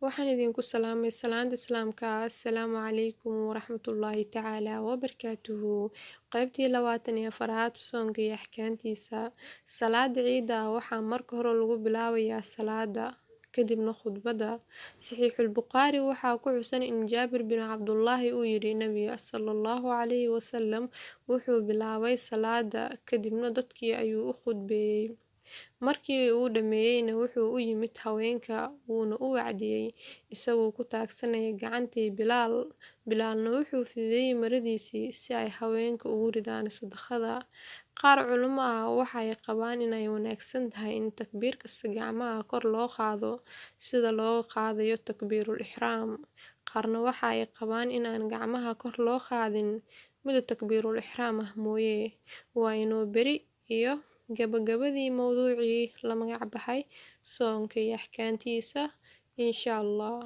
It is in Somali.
Waxaan idinku salaamay salaanta islaamka. Assalaamu calaykum waraxmatullaahi tacaala wabarakaatuhu. Qaybtii 24aad, soonka iyo axkaamtiisa. Salaada ciida waxaa marka hore lagu bilaabayaa salaada, kadibna khudbadda. Saxiixul Bukhaari waxaa ku xusan in Jaabir bin Cabdullaahi uu yidhi: Nabiga sallallahu calayhi wasallam wuxuu bilaabay salaada, kadibna dadkii ayuu u khudbeeyey. Markii uu dhammeeyeyna wuxuu u yimid haweenka, wuuna u wacdiyey isagoo ku taagsanaya gacantii Bilaal. Bilaalna wuxuu fidiyey maradiisii si ay haweenka ugu ridaan sadaqada. Qaar culimo ah waxay qabaan inay wanaagsan tahay in takbiir kasta gacmaha kor loo qaado sida looga qaadayo takbiirul ixraam. Qaarna waxa ay qabaan in aan gacmaha kor loo qaadin mida takbiirul ixraam ah mooye. Waa inoo beri iyo gabagabadii mowduucii la magac baxay soonka iyo axkaamtiisa, insha Allah.